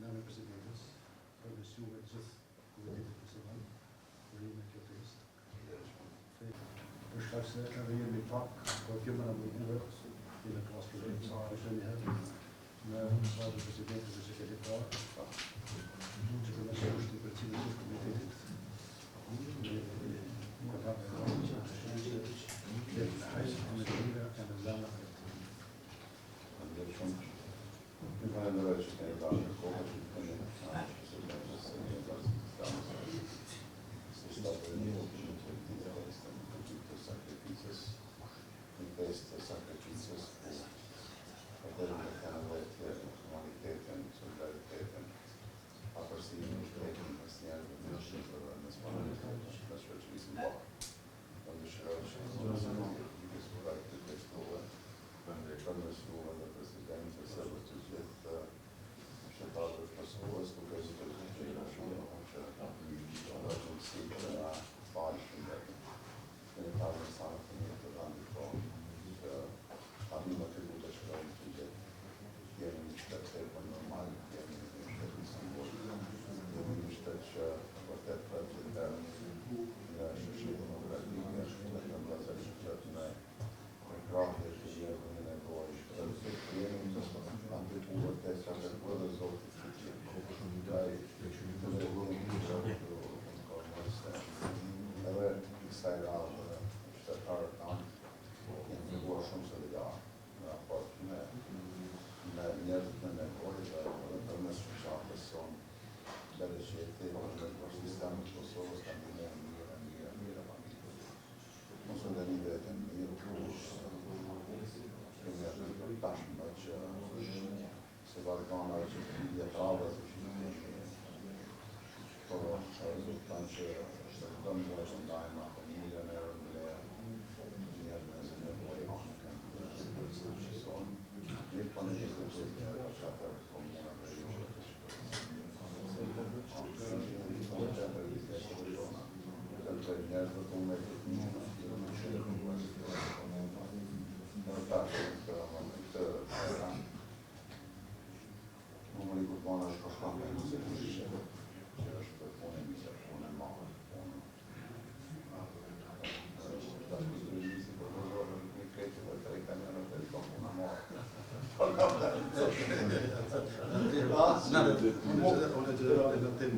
Në emër të Presidentes, përmes juve gjithë komunitetit musliman, urime kjo festë. Për shkak se edhe jemi pak, por kjo më na mungue, jemi pas për të sa është një herë në emër të Presidentit dhe që keni parë, që përmes jush t'i përcjellim gjithë komunitetit, me kontakt me që me hajr, me të mira e me zemra të Faleminderit shumë. Ju falenderoj që keni dashur kohë që të keni në presidentës së një bashkisë si 71 të ditë në ditë të sakrificës, një festë të sakrificës ku vërtet me thënë vetë humanitetin, solidaritetin, afërsimin e shtetin mes njerëzve, mes shqiptarëve, mes familjeve, mes shoqërisë në mbarë. Unë dëshiroj që të uroj këtë festuve, përmes juve dhe presidentës edhe të gjithë qytetarëve të Kosovës, duke lutur Zotin shumë që të mundësi të na falë shëndetin. Në një të ardhme sa më të mirë të vendit tonë, që arrijmë aty ku dëshirojmë të gjithë. Jemi një shtet tepër normal, jemi një shtet i sigurt, jemi një shtet që vërtet pret gjithherë në shoqëri demokratike, vetëm vëllezër qytet me përkrahje të njerëzve në nevojë. Dhe jemi aty ku vërtet ka kërkuar edhe Zoti që të jemi. Ndaj, drejtim të informoj se edhe kësaj radhe qytetarët tanë janë treguar shumë solidarë në raport me me njerëzit në nevojë dhe edhe përmes shoqatës sonë Bereqeti, përmes sistemit të Kosovës kanë ndihmuar mijëra, mijëra, mijëra familje. Mos e ndeni veten mirë, kemi arritur tashmë që se varganave që të vjet radhës që kemi po rezulton që çdo muaj të ndajmë apo 1 milion euro në vlerë njerëzve në nevojë anë kanë shoqërisë sonë. Mirë po në 28 katër komuna veriore të Shqipërisë. Në bizneset tona, të njerëzve të umetit Në tash këtë këtë numri i kurbanave po shkon nga 26, që është punë e mirë, punë e madhe, punë. Tash kur kryeministri propozon një krejt dhe tre kamionët e ka puna marrë.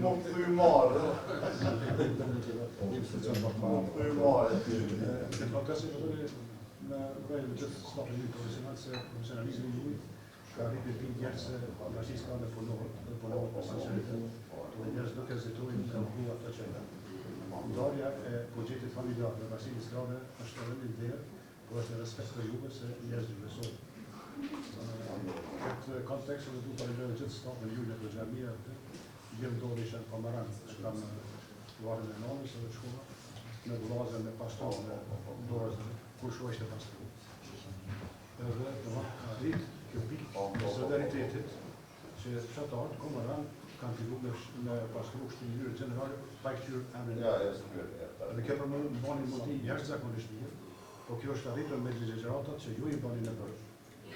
Mu këthy marrë. Mu këthy marrë. Në kontekst që thoni me uroj me gjithë stafin juaj profesional se profesionalizmi juaj ka arritur të njerëz se bashkisë ka me punohet dhe punohet me sinqeritet dhe njerëz nuk hezitojnë me ofru ato që kanë. Ndarja e buxhetit familjar me bashkësinë islame është edhe një nder, por është një respekt për juve se njerëzit ju besojnë. Në këtë kontekst edhe du të falenderoj gjithë stafin juaj në xhamia aty. Dje ndodhi isha në Komaran, që kam varrin e nonës edhe shkova me vëllazën me pastru me dorës, kur shkova ishte pastru. Edhe do të ka arrit kjo pikë e solidaritetit që fshatarët Komaran kanë fillu me, me pastru kështu në mënyrë gjenerale pa i kthyer emrin. Ja, ja, s'pyet, ja, tash. Edhe kjo për mua më bani më di jashtëzakonisht mirë, po kjo është arritur me ligjëratat që ju i bani në për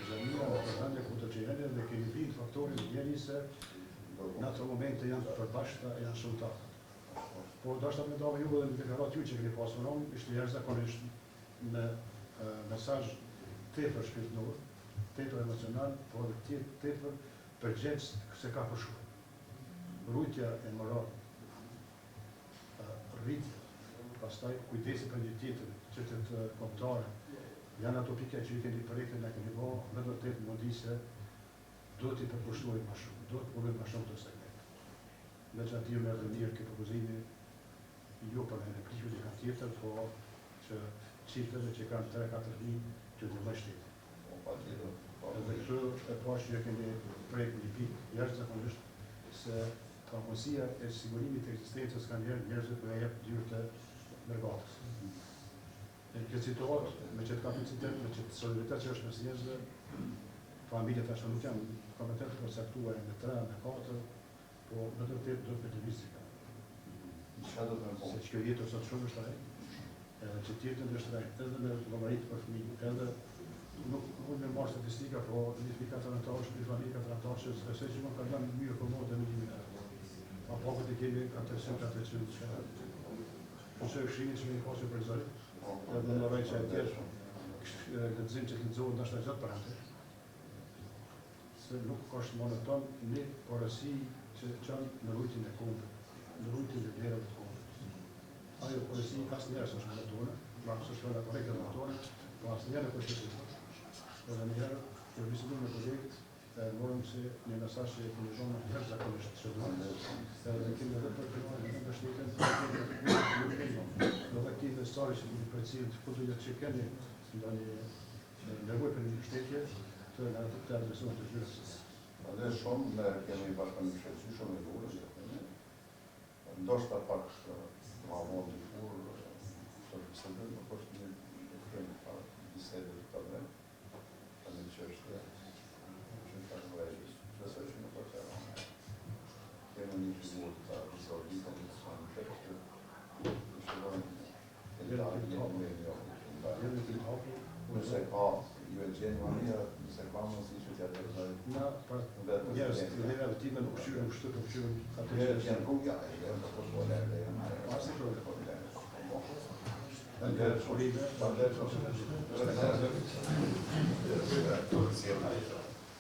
xhamia në për vende ku do të jeni dhe keni bind faktorin ndjeni se në ato momente janë të përbashkëta e janë shumë të afërt. Po dashta me ndave ju edhe në deklaratë ju që keni pasur unë, ishte jashtëzakonisht me e, mesazh tepër shpirtënor, tepër emocional, por edhe tje- tepër përgjegjës se ka po shkojmë. Rujtja e moralit, e, rritja, pastaj kujdesi për një tjetër, çështjet e, kombëtare, janë ato pika që ju keni projekte na keni bë me të vërtetë mundi se duhet t'i përkushtojmë më shumë, duhet të punojmë më shumë këto segmente. Megjithatë ju më erdhi mirë ky propozimi, jo për në replikë diçka tjetër, po që çifteve që kanë 3-4 fëmijë të ndihmoj shteti. Po, patjetër. Po, Edhe këtu e pash që keni prek një pikë jashtëzakonisht se pamundësia e sigurimit të ekzistencës ka njerëz njerëzit po ja jep dyert e mërgatës. Në këtë situatë, me qëtë kapacitet, me qëtë solidaritet që është mes njerëzve, familjet tashmë nuk janë kompetentë për caktuar me 3, me 4, po me të vërtetë duhet me lëviz diçka. Çka do të më Se që kjo jetë sot shumë është shtrenjtë, edhe që tjetër është shtrenjtë, edhe me llogarit për fëmijë, edhe nuk mund me marrë statistika, po një fëmijë 4 anëtarësh, një familje 4 anëtarësh, s'besoj që mund kalon në mënyrë komode me një. Pakët i kemi 400, 400 që Ose këshillin që kemi pasur për zërit, edhe mendoj që atje lexim që të lexohet ndoshta gjatë për atë. Se nuk është monoton një porosi që çon në rujtjen e kombit, në rujtjen e vlerave të kombit. Ajo porosi asnjëherë s'është monotone, pra s'është fjala korrekte monotone, po asnjëherë nuk është e tillë. Edhe një herë, kur biseduam me kolegët, e morëm si një mesazh që e kemi dhënë jashtëzakonisht të qëndruar, edhe kemi edhe për të edhe mbështetjen ju keni edhe këtij mesazhi që keni përcjellë kudo që keni ndonjë nevojë për një mbështetje të na të adresohen të zyrës. Faleminderit shumë, ne kemi bashkëpunim shkëlqyeshëm me juve, që themi. Ndoshta pak ma vonë dikur të bisedojmë, por është një kemi pak bisede të ta bëjmë. Për një çështje që ka të bëjë, besoj që nuk është e rëndë. Kemi një figurë të vizorlikën, të sonë të që dëshirojmë të Jemi të hapur. Jemi të hapur. Nëse ka, ju e gjeni më mirë, nëse ka mundësi që t'ja dorëzoj. Na, pra, njerëz të vlerave time nuk kqyrim kështu, po kqyrim atë që janë rrugë, ja, e po po le, le, asnjë problem. Po le. Faleminderit shumë. Faleminderit shumë. Faleminderit.